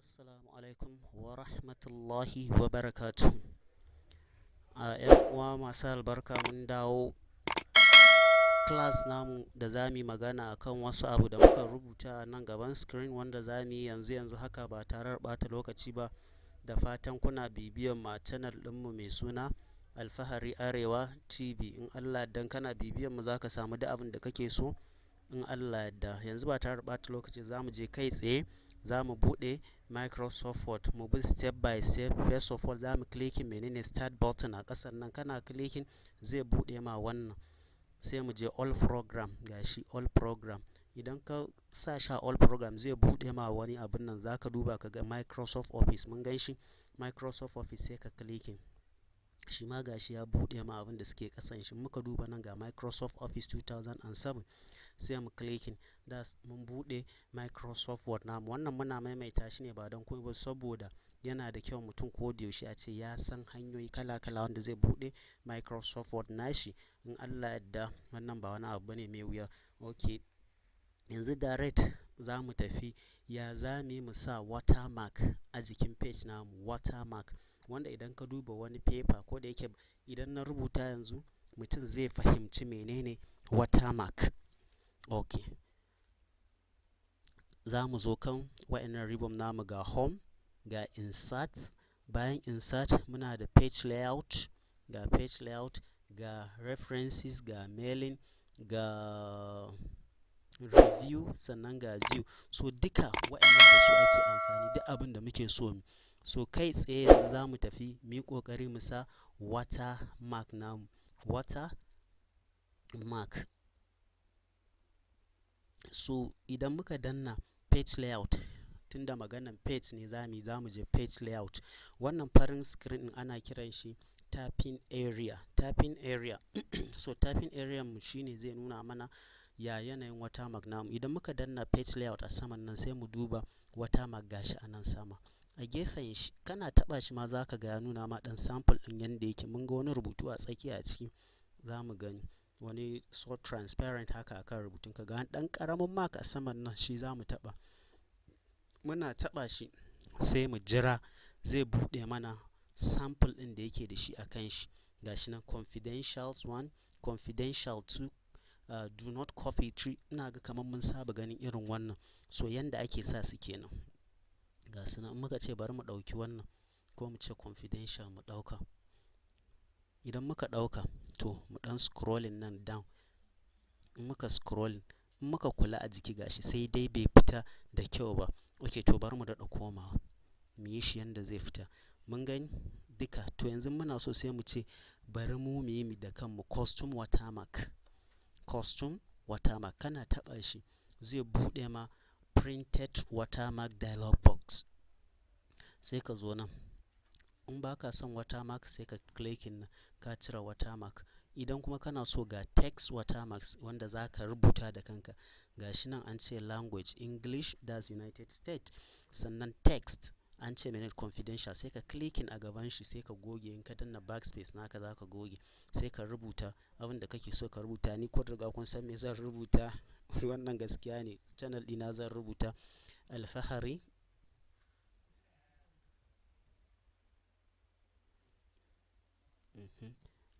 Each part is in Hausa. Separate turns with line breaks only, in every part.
Assalamu alaikum wa rahmatullahi wa barakatuh. A ‘yan uwa masu albarka, mun dawo class namu da za mu yi magana akan wasu abu da muka rubuta a nan gaban screen, wanda za mu yi yanzu yanzu haka ba tare da ɓata lokaci ba. Da fatan kuna bibiyan mu a channel ɗinmu mai suna Alfahari Arewa TV. In Allah dan kana bibiyan mu, za ka samu duk abin da kake so in Allah yadda. Yanzu ba tare da ɓata lokaci, za mu je kai tsaye, za mu buɗe Microsoft Word, mu bi step by step. First of all, za mu clicking menene? Start button a ƙasan nan. Kana clicking, zai buɗe ma wannan. Sai mu je all program, gashi all program. Idan ka sa shi a all program, zai buɗe ma wani abun nan. Zaka duba ka ga Microsoft Office, mun gan shi, Microsoft Office, sai ka clicking. Shi ma gashi ya buɗe ma abin da suke ƙasan shi. Muka duba nan, ga Microsoft Office 2007, sai mu clicking. Da mun buɗe Microsoft Word namu. Wannan muna maimaita shi ne ba don komai ba, saboda yana da kyau mutum ko da yaushe a ce ya san hanyoyi kala-kala wanda zai buɗe Microsoft Word nashi. In Allah yadda, wannan ba wani abu bane mai wuya. Okay, yanzu direct za mu tafi ya za mu yi mu sa watermark a jikin page namu. Watermark wanda idan ka duba wani paper, ko da yake idan na rubuta yanzu, mutum zai fahimci menene watermark. Okay, za mu zo kan wa'annan ribbon namu. Ga home, ga insert. Bayan insert, muna da page layout, ga page layout, ga references, ga mailing, ga review, sannan ga view. So duka wa'annan da su ake amfani duk abin da muke so mu. So kai tsaye yanzu za mu tafi mu yi ƙoƙari mu sa watermark namu, watermark. So idan muka danna page layout, tunda maganan page ne za mu yi, za mu je page layout. Wannan farin screen ɗin ana kiran shi typing area, typing area. So typing area mu shine zai nuna mana ya yanayin watermark namu. Idan muka danna page layout a saman nan, sai mu duba watermark, gashi a nan sama a gefen shi. Kana taba shi ma, zaka ga ya nuna ma dan sample din yanda yake. Mun ga wani rubutu a tsakiya. A ciki za mu gani wani so transparent haka akan rubutun. Ka ga dan karamin mark a saman nan, shi za mu taba. Muna taba shi, sai mu jira, zai bude mana sample din da yake da shi a kan shi. Gashi nan, confidentials 1, confidential 2, do not copy 3. Ina ga kamar mun saba ganin irin wannan. So yanda ake sa su kenan, ga su nan. Muka ce bari mu ɗauki wannan, ko mu ce confidential mu ɗauka. Idan muka ɗauka, to mu ɗan scrolling nan down. In muka scrolling, in muka kula a jiki, gashi, sai dai bai fita da kyau ba. Ok, to bari mu daɗa komawa mu yi shi yanda zai fita. Mun gani duka. To yanzu muna so, sai mu ce bari mu yi da kanmu custom watermark. Custom watermark, kana taɓa shi, zai buɗe ma printed watermark dialog box. Sai ka zo nan, in ba ka son watermark, sai ka clicking nan, ka cire watermark. Idan kuma kana so, ga text watermarks wanda za ka rubuta da kanka. Ga shi nan an ce language English, that's United States. Sannan text an ce mene? Confidential. Sai ka clicking a gaban shi, sai ka goge. In ka danna backspace naka, za ka goge, sai ka rubuta abin da kake so ka rubuta. Ni ko riga kun san me zan rubuta, wannan gaskiya ne, channel ɗina zan rubuta, Alfahari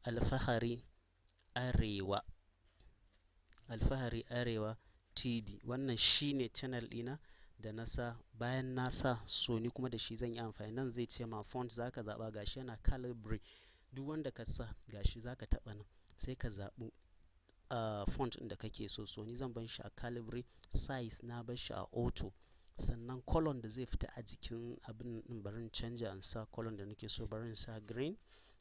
Alfahari Arewa, Alfahari Arewa TV. Wannan shine channel ɗina da na sa. Bayan na sa, so ni kuma da shi zan yi amfani. Nan zai ce ma font zaka zaɓa. Gashi yana Calibri. Duk wanda ka sa, gashi, zaka taɓa nan, sai ka zaɓi font ɗin da kake so. So ni zan bar shi a Calibri. Size na bar shi a auto. Sannan color da zai fita a jikin abin ɗin, bari in canja in sa color da nake so. Bari in sa green,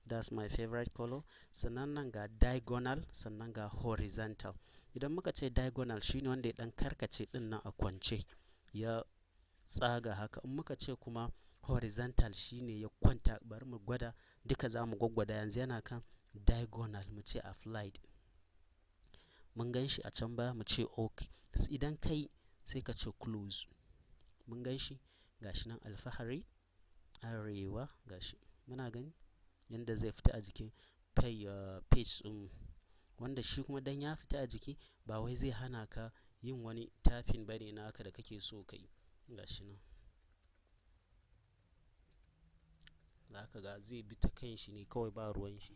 that's my favorite color. Sannan nan ga diagonal, sannan ga horizontal. Idan muka ce diagonal, shine wanda ya dan karkace din nan a kwance, ya tsaga haka. In muka ce kuma horizontal, shine ya kwanta. Bari mu gwada duka, za mu gwaggwada. Yanzu yana kan diagonal, mu ce applied. Mun gan shi a can baya, mu ce ok. Idan kai, sai ka ce close. Mun gan shi, gashi nan, Alfahari Arewa, gashi muna gani yanda zai fita a jikin page ɗin. Wanda shi kuma dan ya fita a jiki, ba wai zai hana ka yin wani typing bane naka da kake so ka yi. Gashi nan. Zaka ga zai bi ta kan shi ne kawai, ba ruwan shi.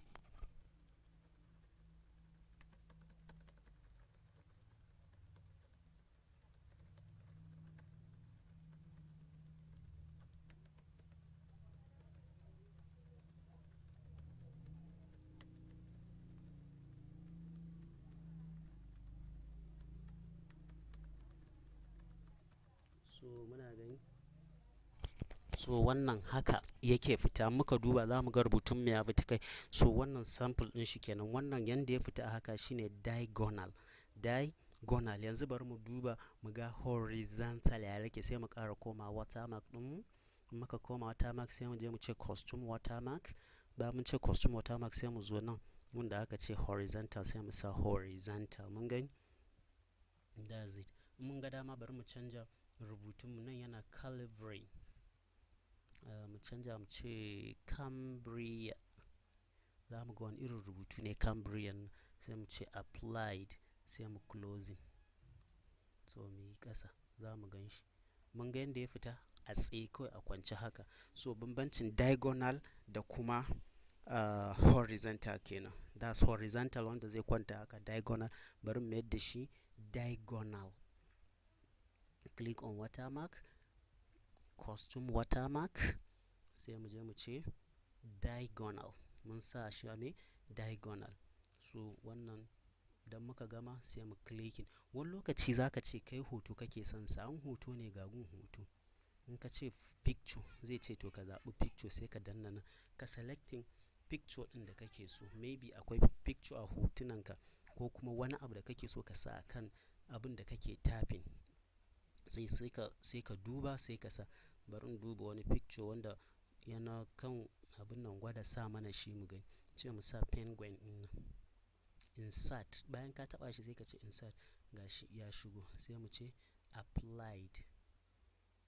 So muna gani. So wannan haka yake fita. Muka duba, za mu ga rubutun mu ya fita kai. So wannan sample ɗin shi kenan. Wannan yanda ya fita a haka shine diagonal. Diagonal. Yanzu bari mu duba mu ga horizontal ya yake, sai mu ƙara koma watermark ɗinmu. In muka koma watermark, sai mu je mu ce custom watermark. Bayan mun ce custom watermark, sai mu zo nan wanda aka ce horizontal, sai mu sa horizontal. Mun gani? That's it. In mun ga dama, bari mu canja rubutunmu. Nan yana Calvary. Mu canja mu ce Cambria. Za mu ga wani irin rubutu ne Cambrian. Sai mu ce applied, sai mu closing. So mu yi ƙasa, za mu gan shi. Mun ga yanda ya fita a tsaye kawai, a kwance haka. So bambancin diagonal da kuma horizontal kenan. That's horizontal wanda zai kwanta haka, diagonal. Bari mu mayar da shi diagonal. Click on watermark, custom watermark, sai mu je mu ce diagonal. Mun sa shi a me? Diagonal. So wannan idan muka gama, sai mu clicking. Wani lokaci za ka ce kai hoto kake son sa, in hoto ne, ga gun hoto. In ka ce picture, zai ce to ka zaɓi picture, sai ka danna nan ka selecting picture ɗin da kake so. Maybe akwai picture a hotunanka ko kuma wani abu da kake so ka sa a kan abin da kake typing. Sai ka duba, sai ka sa. Bari in duba wani picture wanda yana kan abun nan, gwada sa mana shi mu gani. Ce mu sa penguin ɗin nan. Insert. Bayan ka taɓa shi, sai ka ce insert. Ga shi ya shigo. Sai mu ce applied.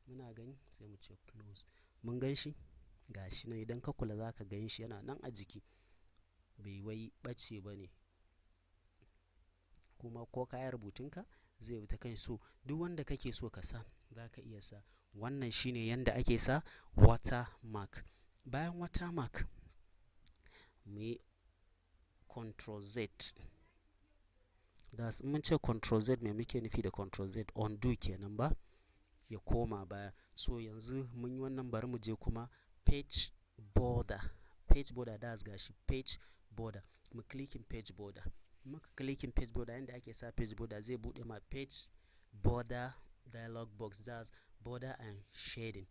Muna gani, sai mu ce close. Mun gan shi? Ga shi nan, idan ka kula za ka gan shi yana nan a jiki. Bai wai ɓace ba ne. Kuma ko ka yi rubutunka zai bi ta kan. So duk wanda kake so ka sa, za ka iya sa. Wannan shine yanda ake sa watermark. Bayan watermark, muyi Control Z. That's in mun ce Control Z, me muke nufi da Control Z? Undo kenan ba? Ya koma baya. So yanzu mun yi wannan, bari mu je kuma page border. Page border, that's gashi page border. Mu clicking page border. Muka clicking page border, yanda ake sa page border, zai buɗe ma page border dialog box, that's border and shading.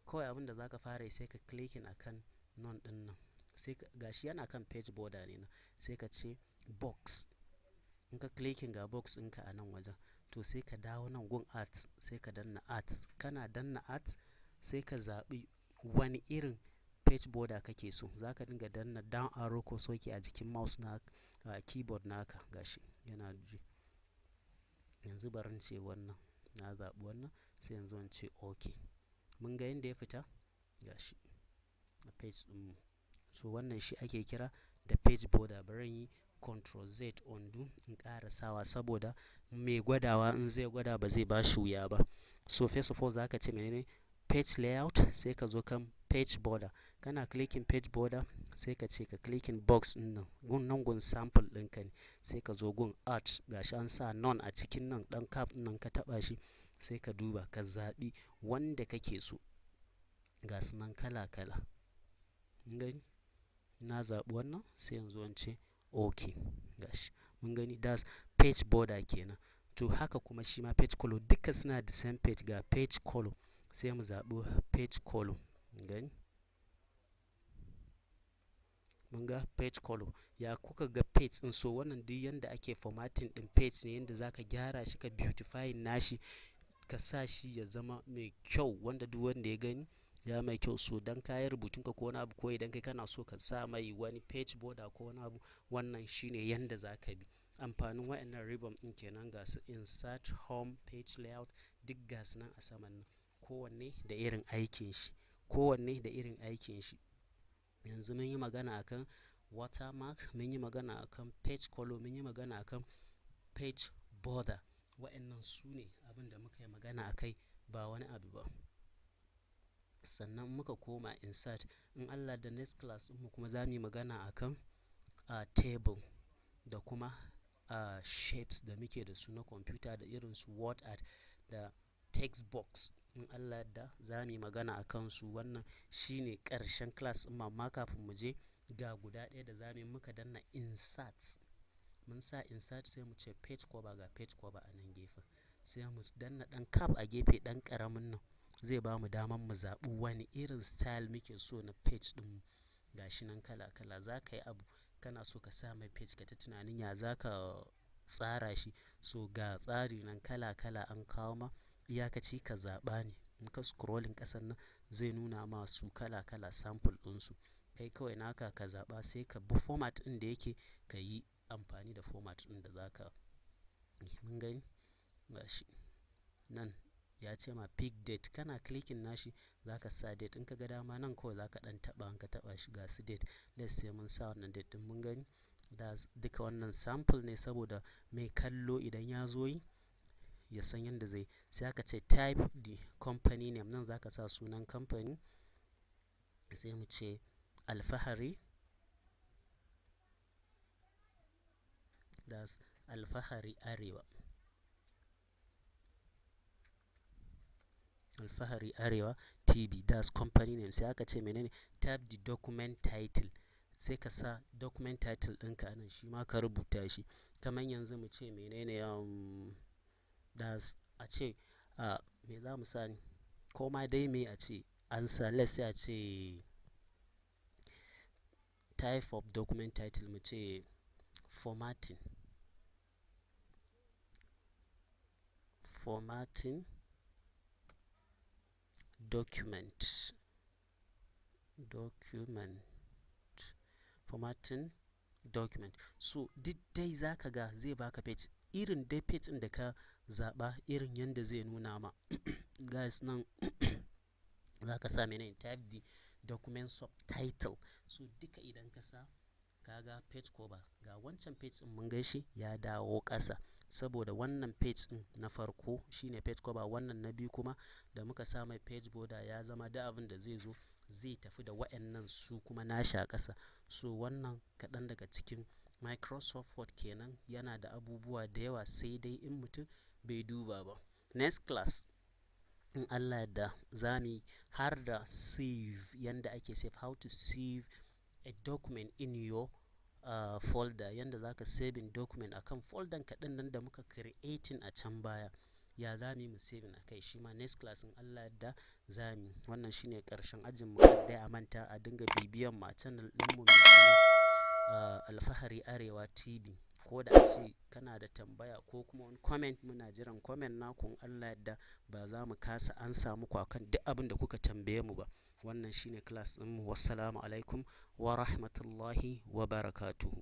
Kawai abin da zaka fara yi, sai ka clicking akan none ɗin nan. Sai ka, gashi yana kan page border ne nan. Sai ka ce box. In ka clicking, ga box ɗinka a nan wajen. To sai ka dawo nan gun art, sai ka danna art. Kana danna art, sai ka zaɓi wani irin page border kake so. Za ka dinga danna down arrow ko soke a jikin mouse na keyboard naka, gashi yana ji. Yanzu bari in ce wannan, na zaɓi wannan, sai yanzu in ce okay. Mun ga yanda ya fita? Gashi a page ɗinmu. So wannan shi ake kira da page border. Bari in yi Control Z undo in ƙara sawa, saboda mai gwadawa in zai gwada ba zai bashi wuya ba. So first of all, za ka ce menene? Page layout, sai ka zo kan page border. Kana clicking page border, sai ka ce ka clicking box ɗin nan. Gun nan gun sample ɗinka ne. Sai ka zo gun art, gashi an sa none a cikin nan ɗan cap ɗin nan, ka taɓa shi, sai ka duba ka zaɓi wanda kake so. Ga su nan kala kala. Kun gani? Na zaɓi wannan, sai yanzu in ce okay. Gashi. Mun gani, that's page border kenan. To haka kuma shi ma page color, duka suna the same page. Ga page color, sai mu zaɓi page color. Mun gani? Mun ga page color. Ya kuka ga page ɗin? So wannan duk yanda ake formatting ɗin page ne, yanda za ka gyara shi, ka beautifying nashi, ka sa shi ya zama mai kyau, wanda duk wanda ya gani ya mai kyau. So dan ka yi rubutunka ko wani abu, ko idan kai kana so ka sa mai wani page border ko wani abu, wannan shine yanda za ka bi. Amfanin waɗannan ribbon ɗin kenan. Ga su insert, home, page layout, duk ga su nan a saman nan. Kowanne da irin aikin shi. Kowanne da irin aikin shi. Yanzu mun yi magana akan watermark, mun yi magana akan page color, mun yi magana akan page border. Waɗannan su ne abin da muka yi magana a kai, ba wani abu ba. Sannan muka koma insert, in Allah da next class mu kuma za mu yi magana akan table da kuma shapes da muke da su na computer, da irin su word art da text box. In Allah da za mu yi magana a kansu. Wannan shine ƙarshen class ɗin, amma kafin mu je ga guda ɗaya da za mu yi. Muka danna insert, mun sa insert, sai mu ce page cover. Ga page cover a nan gefen. Sai mu danna ɗan cap a gefe, ɗan ƙaramin nan, zai ba mu daman mu zaɓi wani irin style muke so na page ɗin. Gashi nan kala kala. Za ka yi abu, kana so ka sa mai page, ka ta tunanin ya za ka tsara shi. So ga tsari nan kala kala an kawo ma, iyakaci ka zaɓa ne. In ka scrolling ƙasan nan, zai nuna ma su kala kala, sample ɗinsu. Kai kawai naka ka zaɓa, sai ka bi format ɗin da yake, ka yi amfani da format ɗin da za ka yi. Mun gani, gashi nan ya ce ma pick date. Kana clicking nashi, za ka sa date in ka ga dama. Nan kawai za ka ɗan taɓa, in ka taɓa shi, ga su date. Let's say mun sa wannan date ɗin. Mun gani da duka wannan sample ne, saboda mai kallo idan ya zo yi ya san yadda zai. Sai aka ce type the company name. Nan za ka sa sunan company. Sai mu ce Alfahari, that's Alfahari Arewa, Alfahari Arewa TV, that's company name. Sai aka ce menene? Type the document title. Sai ka sa document title ɗinka anan, shi ma ka rubuta shi. Kamar yanzu mu ce menene? That's a ce me za mu sa ne? Ko ma dai me a ce an sa. Let's say a ce type of document title, mu ce formatting document, formatting document. So duk dai zaka ga zai baka page irin dai page ɗin da ka zaɓa, irin yanda zai nuna ma. Guys, nan zaka sa menene? Type the document subtitle. So duka idan ka sa, kaga page cover, ga wancan page ɗin mun gan shi ya dawo ƙasa, saboda wannan page ɗin na farko shine page cover. Wannan na biyu kuma da muka sa mai page border, ya zama da abin da zai zo zai tafi da wa'annan su kuma nashi a ƙasa. So wannan kaɗan daga cikin Microsoft Word kenan. Yana da abubuwa da yawa, sai dai in mutum bai duba ba. Next class in Allah da za mu yi har da save, yanda ake save, how to save a document in your folder, yanda za ka saving document akan folder ka ɗin nan da muka creating a can baya. Ya za mu yi mu saving akai? Shi ma next class in Allah yadda za mu yi. Wannan shine ƙarshen ajin mu. Dai a manta a dinga bibiyan mu a channel ɗin mu mai suna Alfahari Arewa TV. Ko da a ce kana da tambaya ko kuma wani comment, muna jiran comment naku. In Allah yadda ba za mu kasa ansa muku akan duk abin da kuka tambaye mu ba. Wannan shine class ɗin mu. Wassalamu alaikum wa rahmatullahi wa barakatuhu.